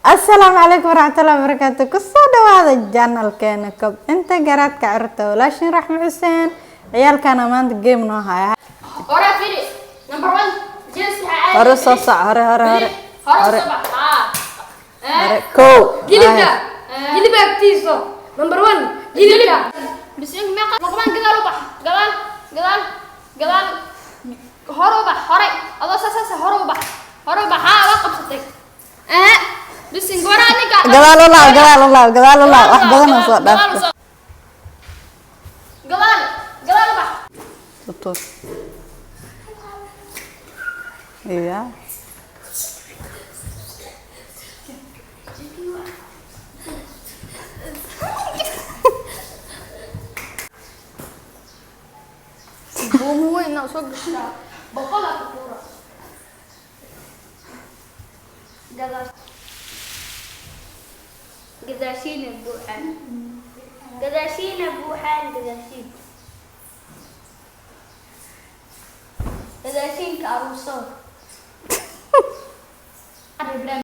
Asalaamu calaykum waraxmatullahi wabarakaatu. Kusoo dhawaada channelkeena kobcinta garaadka carruurta. Walaashin Raxmo Xuseen, ciyaalkana maanta game noo haya. Hore firi. Number one. Jees waxaa Hore soo soc, hore, hore, hore. Hore Hore. soo bax. Haa. Hore kow. Jilibka, jilibka agtiisa, number one, jilibka. Bising meeqa Luqmaan, gadaal u bax. Gadaal, gadaal, gadaal. Hore u bax, hore. Adoo saas saas hore u bax. Hore u bax. Haa, waa qabsatay. Bising hore ninka. Gadaal u laab, gadaal u laab, gadaal u laab. Wax badan oo soo dhaafta. Gadaal, gadaal u bax. Tutur iya. Buumu weyn oo soo gashaa. 100 aa ku tuura. Gadaal gadaashiina buuxaan, gadaashiina buuxaan, gadaashiin, gadaashiinka aruusada.